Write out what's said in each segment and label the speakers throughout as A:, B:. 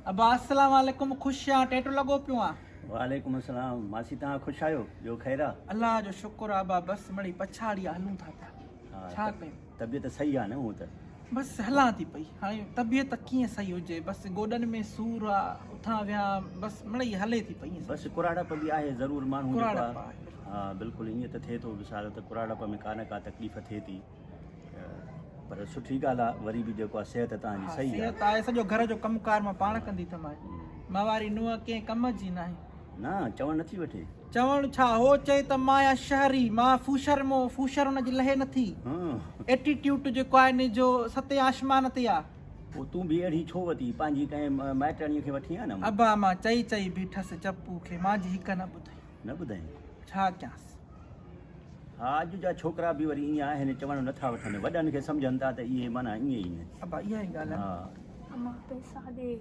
A: ابا السلام عليڪم خوش آن ٽيٽو لڳو پيو آن.
B: وعليڪم السلام ماسي توهان خوش آهيو ٻيو خير آ.
A: الله جو شڪر آ ابا بس مڙئي پڇاڙي آ هلون ٿا پيا ڇا ڪيون.
B: طبيعت صحيح آ نه هون ته.
A: بس هلان ٿي پئي هاڻي طبيعت ڪيئن صحيح هجي بس گوڏن ۾ سور آ اٿان ويهان بس مڙئي هلي ٿي پئي.
B: بس ڪراڙپ به آهي ضرور ماڻهو جيڪو آ ها بلڪل ائين ته ٿئي ٿو مثال ته ڪراڙپ ۾ ڪا نه ڪا تڪليف ٿئي ٿي. پر سٺي ڳالهه آ وري به جيڪو آ صحت توهان جي صحيح آ.
A: صحت آهي سڄو گهر جو ڪم ڪار مان پاڻ ڪندي اٿم آء مان واري نونهن ڪنهن ڪم جي ناهي.
B: نه چوڻ نٿي وٺي.
A: چوڻ ڇا هو چئي ته مان آهيان شهري مان ڦوشر مون ڦوشر ان جي لهي نٿي ايٽيٽيوٽ جيڪو آهي ان جو ستين آشمان تي آ.
B: پوء تون به اهڙي ڇو وتي پنهنجي ڪنهن مائٽياڻيء کي وٺين ها نه.
A: ابا مان چئي چئي بيٺس چپو کي مان جي هڪ نه ٻڌئي.
B: نه ٻڌائين.
A: ڇا ڪيانس.
B: ها اڄ جا ڇوڪرا به وري ائين آهن چوڻ نه ٿا وٺن وڏن کي سمجهن ٿا ته اهي معنيٰ ائين ئي نه.
A: ابا اها ئي ڳالهه آهي.
C: امان پئسا ڏي.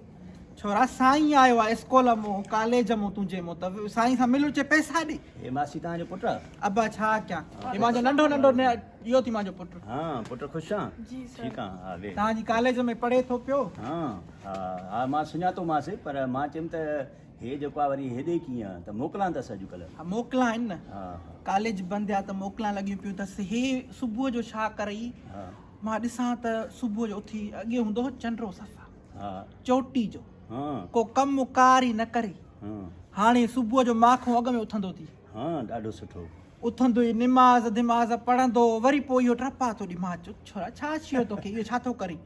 A: ڇورا سائين آيو آ اسڪول مون ڪاليج مون تنهنجي مون ته سائين سان ملون چي پئسا ڏي.
B: هي ماسي توهان جو پٽ آ.
A: ابا ڇا ڪيان هي مانجو ننڍو ننڍو اهو ٿي مانجو پٽ.
B: ها پٽ خوش آن.
C: جي سر.
B: ٺيڪ آن ها ويهه.
A: توهان جي ڪاليج ۾ پڙهي ٿو پيو.
B: ها ها ها مان سڃاتومانس پر مان چيم ته هي جيڪو آ وري هيڏي ڪيئن ته موڪلان تس اڄڪلهه.
A: ها موڪلان آهن نه.
B: ها ها.
A: ڪاليج بند آ ته موڪلان لڳيون پيون تس. هي صبح جو ڇا ڪرئي
B: ها.
A: مان ڏسان ته صبح جو اٿي اڳي هوندو هو چنڊو صفا.
B: ها.
A: چوٽي جو.
B: ها.
A: ڪو ڪم ڪار ئي نه ڪري.
B: ها.
A: هاڻي صبح جو مان کان اڳ ۾ اٿندو ٿي.
B: ها ڏاڍو سٺو.
A: اٿندو ئي نماز ڌماز پڙهندو وري پوء اهو ٽپا ٿو ڏي. مان چيو ڇورا ڇا ٿيو توکي اهو ڇا ٿو ڪرين.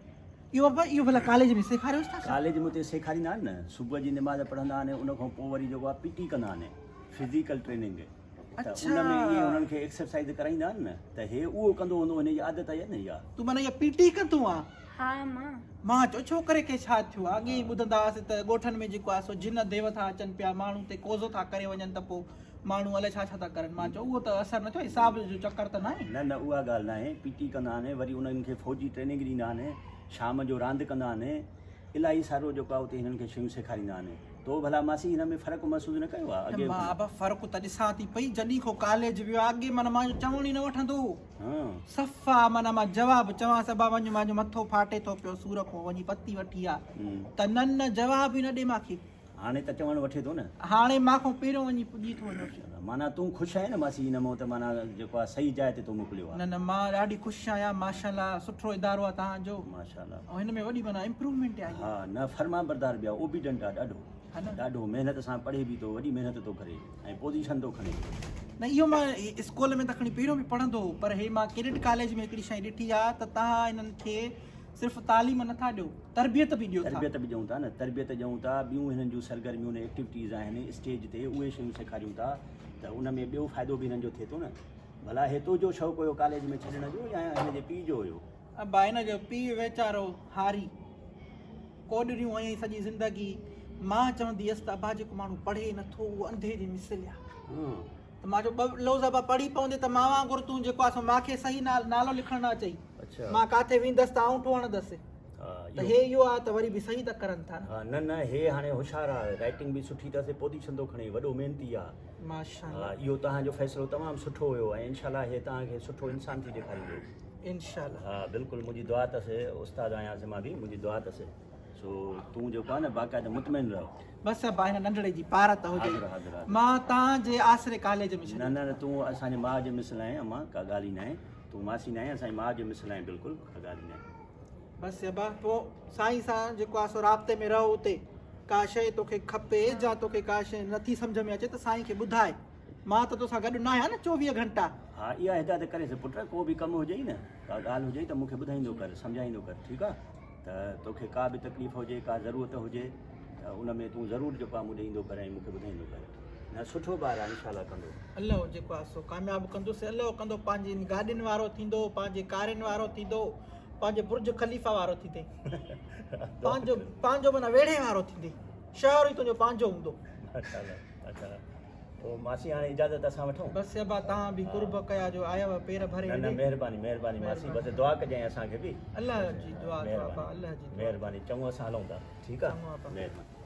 A: اهو بابا اهو ڀلا ڪاليج ۾ سيکاريوس ٿا ڇا؟
B: ڪاليج ۾ اتي سيکاريندا آهن نه صبح جي نماز پڙهندا آهن ان کان پوء وري جيڪو آهي پي ٽي ڪندا آهن فزيڪل ٽريننگ ته ان ۾ اهي انهن کي ايڪسرسائز ڪرائيندا آهن نه ته هي اهو ڪندو هوندو هن جي عادت آهي نه اها.
A: تون معنيٰ اها پي ٽي ڪندو آن؟
C: ها مان.
A: مان چيو ڇوڪري کي ڇا ٿيو آهي اڳي ئي ٻڌندا هئاسين ته ڳوٺن ۾ جيڪو آهي سو جن ديو ٿا اچن پيا ماڻهو تي ڪوزو ٿا ڪري وڃن ته پوء ماڻهو الائي ڇا ڇا ٿا ڪرن مان چيو اهو ته اثر نه ٿيو حساب جو چڪر ته ناهي.
B: نه نه اها ڳالهه ناهي پي ٽي ڪندا آهن وري انهن کي فوجي ٽريننگ ڏيندا آهن شام جو راند ڪندا آهن الاهي سارو جيڪو آهي اتي هنن کي شيون سيکاريندا آهن تو ڀلا ماسي هن ۾ فرق محسوس نه ڪيو آهي اڳي
A: نه مان ابا فرق ته ڏسان ٿي پئي جڏهن کان ڪاليج ويو آهي اڳي معنيٰ مان جو چوڻ ئي نه وٺندو هو صفا معنيٰ مان جواب چوانس ابا وڃ مانجو مٿو ڦاٽي ٿو پيو سور کان وڃي پتي وٺي آ ته نه نه جواب ئي نه ڏي مانکي.
B: هاڻي ته چوڻ وٺي ٿو نه.
A: هاڻي مان کان پهريون وڃي پڄي ٿو وڃوس.
B: معنيٰ تون خوش آهين نه ماسي ان مون ته معنيٰ جيڪو آهي صحيح جاء تي تو موڪليو آهي.
A: نه نه مان ڏاڍي خوش آهيان ماشاءالله سٺو ادارو آهي توهان جو.
B: ماشاءالله.
A: ۽ هن ۾ وڏي معنيٰ امپروومينٽ آئي آهي.
B: ها نه فرمانبردار به آهي اوبيڊنٽ آهي ڏاڍو.
A: ها نه.
B: ڏاڍو محنت سان پڙهي به ٿو وڏي محنت ٿو ڪري ۽ پوزيشن ٿو کڻي.
A: نه اهو مان اسڪول ۾ ته کڻي پهريون به پڙهندو هو پر هي مان ڪيڊٽ ڪاليج ۾ هڪڙي شيء ڏٺي آهي ته توهان انهن کي صرف تعليم نه ٿا ڏيو تربيت به ڏيو ٿا.
B: تربيت به ڏيون ٿا نه تربيت ڏيون ٿا ٻيون هنن جون سرگرميون نه ايڪٽيوٽيز آهن اسٽيج تي اهي شيون سيکاريون ٿا ته ان ۾ ٻيو فائدو به هنن جو ٿئي ٿو نه ڀلا هي تنهنجو شوق هيو ڪاليج ۾ ڇڏڻ جو يا هن جي پيء جو هيو.
A: ابا هن جو پيء ويچارو هاري ڪوڏريون هنيائين سڄي زندگي مان چوندي هيس ته ابا جيڪو ماڻهو پڙهي نه ٿو اهو انڌي جي مثل آهي. ته مان چيو ٻه لوظ ابا پڙهي پوندي ته مان وانگر تون جيڪو آهي سو مان کي صحيح نالو لکڻ نه اچئي. مان ڪاٿي ويندس ته آئونٺو هڻندس. ته هي اهو آهي ته وري به صحيح ته ڪرن ٿا نه.
B: ها نه نه هي هاڻي هوشيار آهي رائيٽنگ به سٺي اٿس پوزيشن ٿو کڻي وڏو محنتي آهي.
A: ماشاءالله.
B: ها اهو توهان جو فيصلو تمام سٺو هيو ۽ انشاء الله هي توهان کي سٺو انسان ٿي ڏيکاريندو.
A: انشاء الله.
B: ها بلڪل منهنجي دعا اٿس استاد آهيان مان به منهنجي دعا اٿس. سو تون جيڪو آهي نه باقاعده مطمئن رهه.
A: بس ابا هن ننڍڙي جي پارت هجي.
B: حاضر حاضر حاضر.
A: مان تان جي آسري ڪاليج ۾ ڇڏيان.
B: نه نه نه تون اسان جي ماء جي مثل آهين امان ڪا ڳالهه ئي ناهي تون ماسي ناهين اسان جي ماء جي مثل آهين بلڪل ڪا ڳالهه ئي ناهي.
A: بس ابا پو سائين سان جيڪو آهي سو رابطي ۾ رهو اتي ڪا شيء توکي کپي جا توکي ڪا شيء نٿي سمجهه ۾ اچي ته سائين کي ٻڌاء مان ته توسان گڏ ناهيان نه 24 گهنٽا.
B: ها اها هدايت ڪريس پٽ ڪو به ڪم هجئي نه ڪا ڳالهه هجئي ته مون کي ٻڌائيندو ڪر سمجهائيندو ڪر ٺيڪ آهي. ته توکي ڪا به تڪليف هجي، ڪا ضرورت هجي ته ان ۾ تون ضرور جيڪو آهي مون ڏي ايندو ڪر ۽ مون کي ٻڌائيندو ڪر. نه سٺو ٻار آهي انشاء الله ڪندو.
A: الله جيڪو آهي سو ڪامياب ڪندس. الله ڪندو پنهنجي گاڏين وارو ٿيندو، پنهنجي ڪارين وارو ٿيندو، پنهنجي برج خليفه وارو ٿيندين. پنهنجو پنهنجو معنيٰ ويڙهي وارو ٿيندين. شهر ئي تنهنجو پنهنجو هوندو.
B: ماشاء الله ماشاء الله. پوء ماسي هاڻي اجازت اسان وٺون.
A: بس ابا توهان به قرب ڪيا جو آيو پير ڀري
B: نه نه
A: هيڏي.
B: مهرباني مهرباني ماسي بس دعا ڪجانء اسان کي به.
A: الله جي دعا اٿو ابا الله جي دعا.
B: مهرباني چڱو اسان هلون ٿا ٺيڪ آ
A: چڱو ابا.
B: مهرباني.